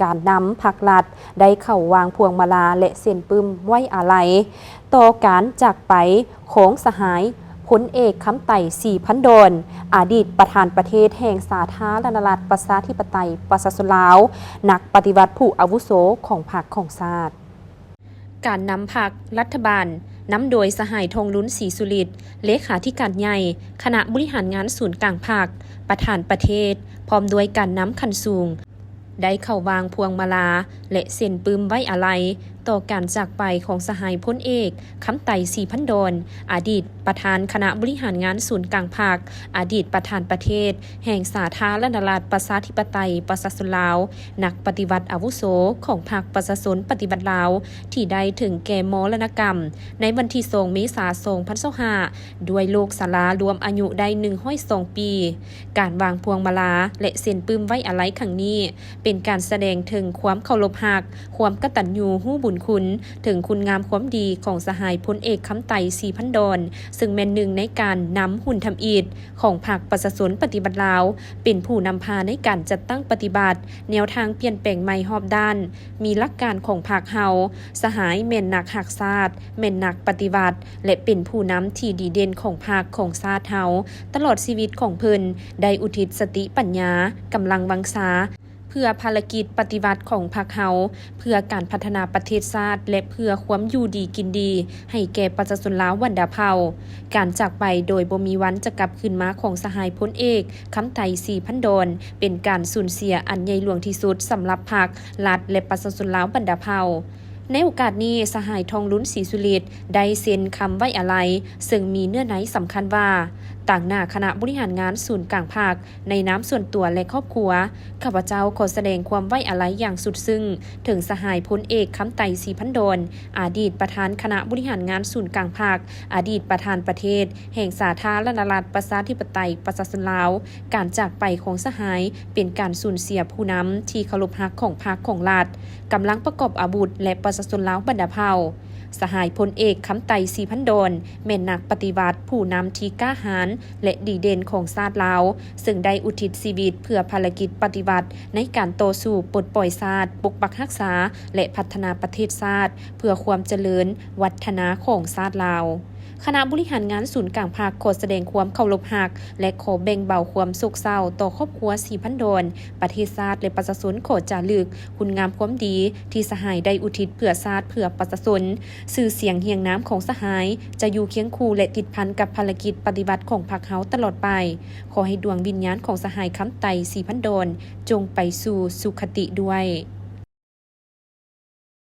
ການນຳພັກລັດ ໄດ້ເຂົ້າວາງພວງມາລາ ແລະ ເຊັນປຶ້ມໄວ້ອາໄລ ຕໍ່ການຈາກໄປຂອງສະຫາຍພົນເອກ ຄຳໄຕ ສີພັນດອນ ອະດີດປະທານປະເທດແຫ່ງສາທາລະນະລັດ ປະຊາທິປະໄຕ ປະຊາຊົນລາວ, ນັກປະຕິວັດຜູ້ອາວຸໂສຂອງພັກຂອງຊາດ. ການນຳພັກ, ລັດຖະບານ, ນຳໂດຍສະຫາຍ ທອງລຸນ ສີສຸລິດ ເລຂາທິການໃຫຍ່ ຄະນະບໍລິຫານງານສູນກາງພັກ, ປະທານປະເທດ, ພ້ອມດ້ວຍການນຳຂັ້ນສູງ ໄດ້ເຂົ້າວາງພວງມາລາ ແລະ ເຊັນປຶ້ມໄວ້ອາໄລ ຕໍ່ການຈາກໄປຂອງສະຫາຍພົນເອກ ຄຳໄຕ ສີພັນດອນ ອະດີດປະທານຄະນະບໍລິຫານງານສູນກາງພັກ, ອະດີດປະທານປະເທດແຫ່ງສາທາລະນະລັດ ປະຊາທິປະໄຕ ປະຊາຊົນລາວ, ນັກປະຕິວັດອາວຸໂສຂອງພັກປະຊາຊົນປະຕິວັດລາວ ທີ່ໄດ້ເຖິງແກ່ມໍລະນະກຳ ໃນວັນທີສອງ ເມສາ ສອງພັນຊາວຫ້າ ດ້ວຍໂລກຊະລາລວມອາຍຸໄດ້ໜຶ່ງຮ້ອຍສອງປີ. ການວາງພວງມາລາ ແລະ ເຊັນປຶ້ມໄວ້ອາໄລຄັ້ງນີ້ ເປັນການສະແດງເຖິງຄວາມເຄົາລົບຮັກ, ຄວາມກະຕັນຍູຮູ້ບຸນຄຸນ, ເຖິງຄຸນງາມຄວາມດີຂອງສະຫາຍພົນເອກ ຄຳໄຕ ສີພັນດອນ ເຊິ່ງແມ່ນໜຶ່ງໃນການນຳຮຸ່ນທຳອິດຂອງພັກປະຊາຊົນປະຕິວັດລາວ, ເປັນຜູ້ນຳພາໃນການຈັດຕັ້ງປະຕິບັດແນວທາງປ່ຽນແປງໃໝ່ຮອບດ້ານ, ມີຫຼັກການຂອງພັກເຮົາ, ສະຫາຍແມ່ນນັກຮັກຊາດ, ແມ່ນນັກປະຕິວັດ ແລະ ເປັນຜູ້ນຳທີ່ດີເດັ່ນຂອງພັກຂອງຊາດເຮົາ. ຕະຫຼອດຊີວິດຂອງເພິ່ນໄດ້ອຸທິດສະຕິປັນຍາ, ກຳລັງວັງຊາ ເພື່ອພາລະກິດປະຕິວັດຂອງພັກເຮົາ, ເພື່ອການພັດທະນາປະເທດຊາດ ແລະ ເພື່ອຄວາມຢູ່ດີກິນດີໃຫ້ແກ່ປະຊາຊົນລາວບັນດາເຜົ່າ. ການຈາກໄປໂດຍບໍ່ມີວັນຈະກັບຄືນມາຂອງສະຫາຍພົນເອກ ຄຳໄຕ ສີພັນດອນ ເປັນການສູນເສຍອັນໃຫຍ່ຫຼວງທີ່ສຸດສຳລັບພັກ, ລັດ ແລະ ປະຊາຊົນລາວບັນດາເຜົ່າ. ໃນໂອກາດນີ້, ສະຫາຍ ທອງລຸນ ສີສຸລິດ ໄດ້ເຊັນຄຳໄວ້ອາໄລ, ເຊິ່ງມີເນື້ອໃນສຳຄັນວ່າ, ຕາງໜ້າຄະນະບໍລິຫານງານສູນກາງພັກ, ໃນນາມສ່ວນຕົວ ແລະ ຄອບຄົວ, ຂ້າພະເຈົ້າຂໍສະແດງຄວາມໄວ້ອາໄລຢ່າງສຸດຊຶ້ງ ເຖິງສະຫາຍພົນເອກ ຄຳໄຕ ສີພັນດອນ ອະດີດປະທານຄະນະບໍລິຫານງານສູນກາງພັກ, ອະດີດປະທານປະເທດແຫ່ງສາທາລະນະລັດ ປະຊາທິປະໄຕ ປະຊາຊົນລາວ. ການຈາກໄປຂອງສະຫາຍ ເປັນການສູນເສຍຜູ້ນຳທີ່ເຄົາລົບຮັກຂອງພັກຂອງລັດ, ກຳລັງປະກອບອາວຸດ ແລະ ປະຊາຊົນລາວບັນດາເຜົ່າ. ສະຫາຍພົນເອກ ຄຳໄຕ ສີພັນດອນ ແມ່ນນັກປະຕິວັດ, ຜູ້ນຳທີ່ກ້າຫານ ແລະ ດີເດັ່ນຂອງຊາດລາວ, ເຊິ່ງໄດ້ອຸທິດຊີວິດເພື່ອພາລະກິດປະຕິວັດໃນການຕໍ່ສູ້ປົດປ່ອຍຊາດ, ປົກປັກຮັກສາ ແລະ ພັດທະນາປະເທດຊາດ ເພື່ອຄວາມຈະເລີນວັດທະນາຂອງຊາດລາວ. ຄະນະບໍລິຫານງານສູນກາງພັກຂໍສະແດງຄວາມເຄົາລົບຮັກ ແລະ ຂໍແບ່ງເບົາຄວາມໂສກເສົ້າຕໍ່ຄອບຄົວ ສີພັນດອນ, ປະເທດຊາດ ແລະ ປະຊາຊົນ. ຂໍຈາລຶກຄຸນງາມຄວາມດີທີ່ສະຫາຍໄດ້ອຸທິດເພື່ອຊາດ, ເພື່ອປະຊາຊົນ. ຊື່ສຽງຮຽງນາມຂອງສະຫາຍຈະຢູ່ຄຽງຄູ່ ແລະ ຕິດພັນກັບພາລະກິດປະຕິວັດຂອງພັກເຮົາຕະຫຼອດໄປ. ຂໍໃຫ້ດວງວິນຍານຂອງສະຫາຍ ຄຳໄຕ ສີພັນດອນ ຈົ່ງໄປສູ່ສຸຄະຕິດ້ວຍ.